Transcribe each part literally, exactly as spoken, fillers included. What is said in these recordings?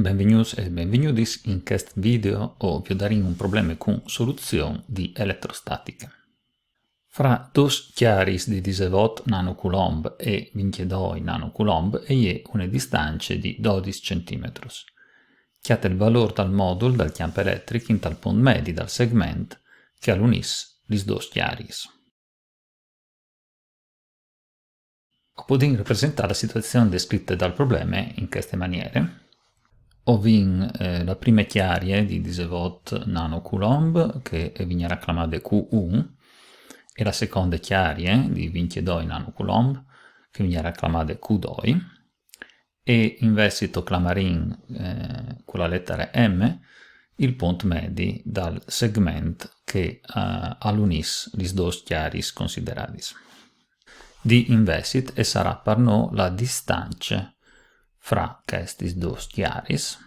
Benvignûts e benvignudis. In chest video o viodarìn un probleme cun soluzion di eletrostatiche. Fra dôs cjaris di disevot nanocoulomb e vincjedoi nanocoulomb e je une distance di dodis centimetris. Cjate il valôr dal modul dal cjamp eletric intal pont medi dal segment che al unìs lis dôs cjaris. O podìn representâ la situazion descrite dal probleme in cheste maniere. O vin, eh, la prime cjarie di disevot nanocoulomb, che e vignarà clamade Q un, e la seconde cjarie di vincjedoi nanocoulomb, che e vignarà clamade Q doi, e invezit o clamarìn, eh, cu la letare M il pont medi dal segment che, eh, al unìs lis dôs cjaris consideradis. D invezit e sarà par nô la distance fra chestis dôs cjaris.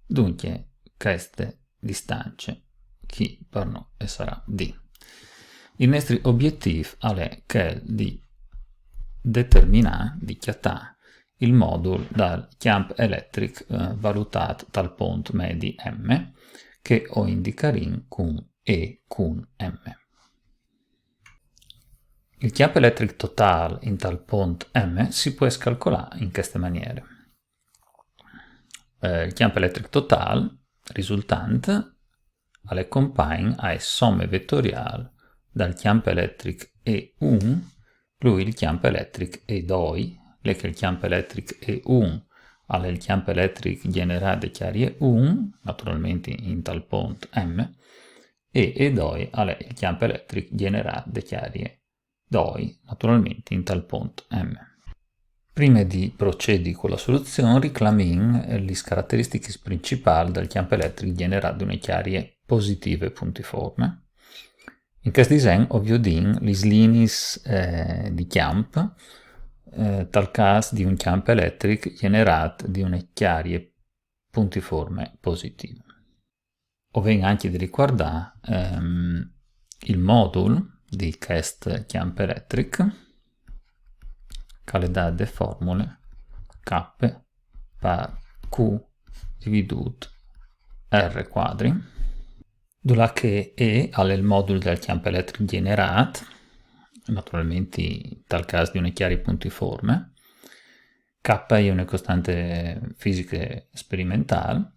Duncje, cheste distance chi par nô e sarà D. Il nestri obietîf al è chel di determinâ, di cjatâ il modul dal cjamp eletric, eh, valutât tal pont medi M, che o indicarìn cun E cun M. Il cjamp eletric totâl intal pont M si pues calcolâ in cheste maniere. Eh, il cjamp eletric totâl risultant al è compagn ae some vetoriâl dal cjamp eletric E un plui il cjamp eletric E doi, lì che il cjamp eletric E un al è il cjamp eletric gjenerât de cjarie un, naturalmentri intal pont M, e E doi al è il cjamp eletric gjenerât de cjarie doi, naturalmentri intal pont M. Prime di procedi cu la soluzion, riclamìn lis carateristichis principâls dal cjamp eletric gjenerât di une cjarie positive puntiforme. In chest disen o viodìn lis liniis, eh, di cjamp, eh, tal câs di un cjamp eletric gjenerât di une cjarie puntiforme positive. O vin ancje di ricuardâ, ehm, il modul di chest cjamp eletric, che al è dât de formule K par Q dividût R cuadri, dulà che E al è il modul dal cjamp eletric gjenerât, naturalmentri tal câs di une cjarie puntiforme, K e je une costante fisiche sperimentâl,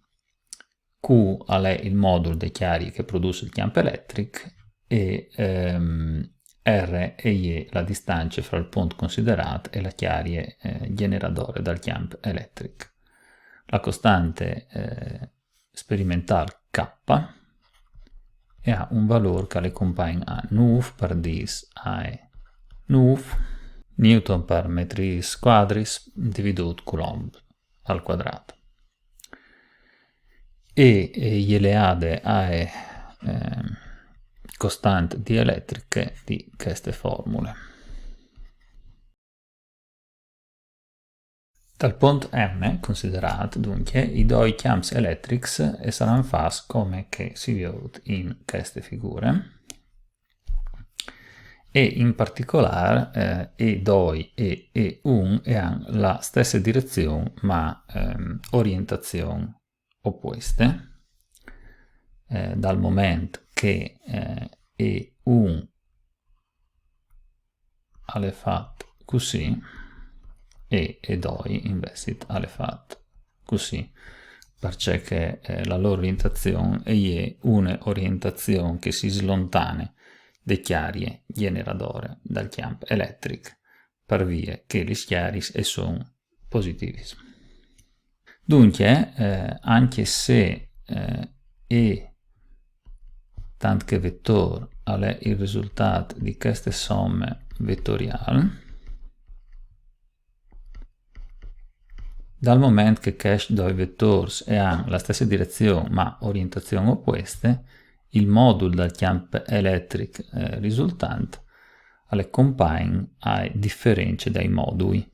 Q al è il modul de cjarie che al prodûs il cjamp eletric e, ehm, R e je la distance fra il pont considerât e la cjarie, eh, gjeneradore dal cjamp eletric. La costante, eh, sperimentâl K e à un valôr che al è compagn a nûf, par dîs ae nûf newton par metris cuadris dividût coulomb al cuadrât. E, e je leade ae, ehm, costant dieletriche di cheste formule. Dal pont M considerât, duncje, i doi cjamps eletrics a saran fats come che si viôt in cheste figure. E in particolâr, eh, E doi e E un a àn la stesse direzion, ma, ehm, orientazion opueste, eh, dal moment che, eh, E un al è fat cussì e E doi invezit al è fat cussì, parcè che, eh, la lôr orientazion e je une orientazion che si slontane de cjarie gjeneradore dal cjamp eletric, par vie che lis cjariis e son positivis. Duncje, eh, ancje se, eh, E tant che vetôr al è il risultât di cheste some vetoriâl, dal moment che chescj doi vetôrs a àn la stesse direzion ma orientazion opueste, il modul dal cjamp eletric, eh, risultant al è compagn ae diference dai modui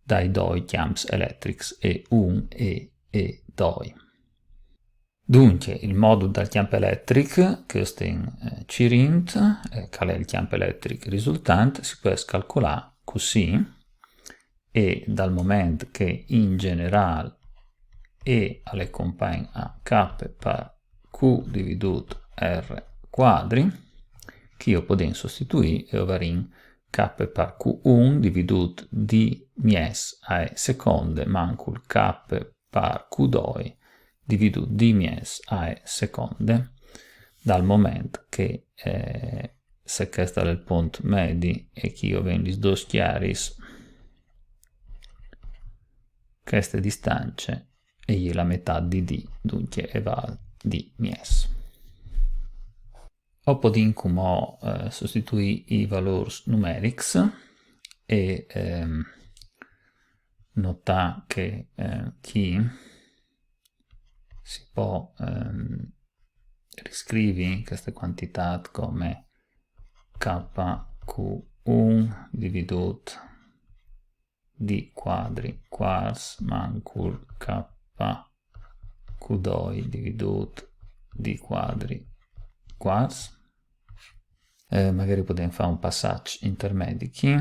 dai doi cjamps eletrics E un e E doi. Duncje, il modul dal cjamp eletric, che o stin, eh, cirint, eh, che al è il cjamp eletric risultant, si pues calcolâ cussì, e dal moment che in gjenerâl E al è compagn a K par Q dividût R quadri, chi o podìn sostituî e o varìn K par Q un dividût di mies ae seconde mancul K par Q doi dividût di mies ae seconde, dal moment che, eh, se chest al è il pont medi e chi o vin lis dôs cjaris, cheste distance e je la metât di D, duncje e vâl di mies. O podìn cumò, eh, sostituî i valôrs numerics e, ehm, notâ che, eh, chi si pò, ehm, riscrivi cheste cuantitât come K Q un dividût D quadri quarts mancul K Q doi dividût D quadri quarts. Eh, magari o podìn fâ un passaç intermedi chi.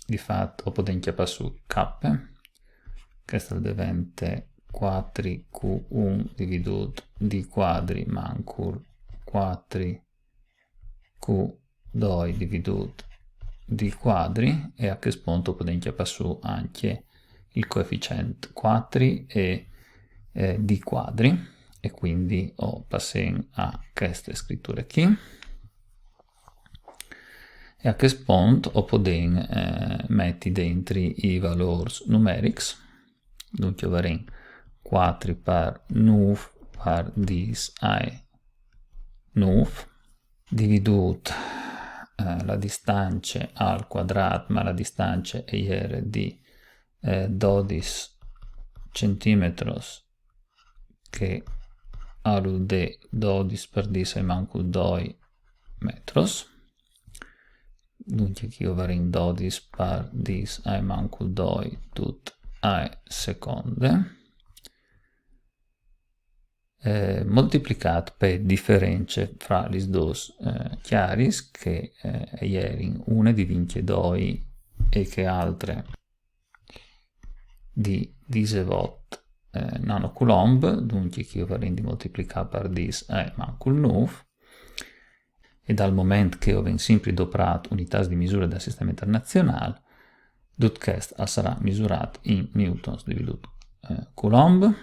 Di fat, o podìn cjapâ sù K, chest al devente quatri Q un dividût D quadri mancul quatri Q doi dividût D quadri, e a chest pont o podìn cjapâ sù ancje il coeficient quatri e, eh, D quadri, e cuindi o passìn a cheste scriture chi. E a chest pont o podìn, eh, meti dentri i valôrs numerics, duncje o varìn quatri par nûf par dîs ae nûf, dividût, eh, la distance al cuadrât, ma la distance e jere di, eh, dodis centimetris, che al dà dodis par dîs ae mancul doi metris. Duncje chi o varìn dodis par dîs ae mancul doi dut ae seconde, eh, moltiplicât pe diference fra lis dôs, eh, cjaris, che, eh, e jerin une di vincjedoi e chê altre di disevot, eh, nanocoulomb, duncje chi o varìn di moltiplicâ par dîs ae mancul nûf, e dal moment che o vin simpri doprât unitâts di misure dal sisteme internazionâl, dut chest al sarà misurât in newtons dividût, eh, coulomb.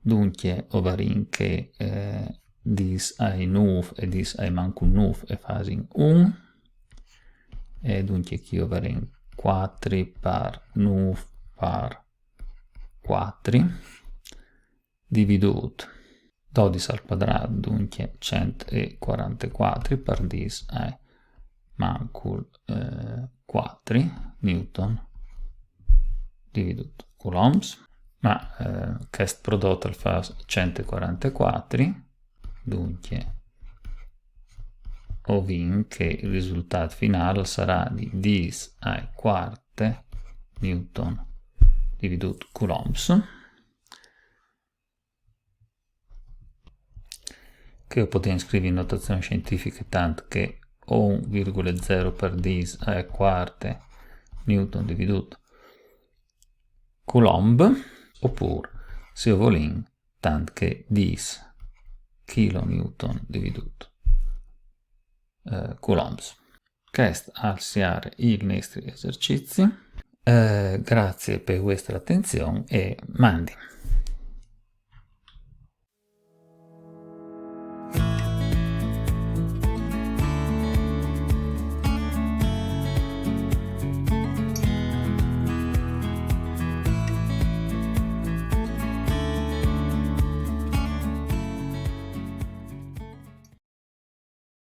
Duncje o varìn che, eh, dîs ae nûf e dîs ae mancul nûf e fasin un, e duncje chi o varìn quatri par nûf par quatri, dividût dodis al cuadrât, duncje cent e cuarantecuatri par dîs ae mancul, eh, cuatri newton dividût coulombs. Ma, eh, chest prodot al fâs cent e cuarantecuatri, duncje o vin che il risultât finâl al sarà di dîs ae cuarte newton dividût coulombs, che o podìn scrivi in notazion scientifiche tant che un virgule zero par dîs ae cuarte newton dividût coulomb, opûr, se o volìn, tant che dîs chilonewton dividût, eh, coulombs. Chest al siere il nestri esercizi. Eh, grazie pe vuestre atenzion e mandi.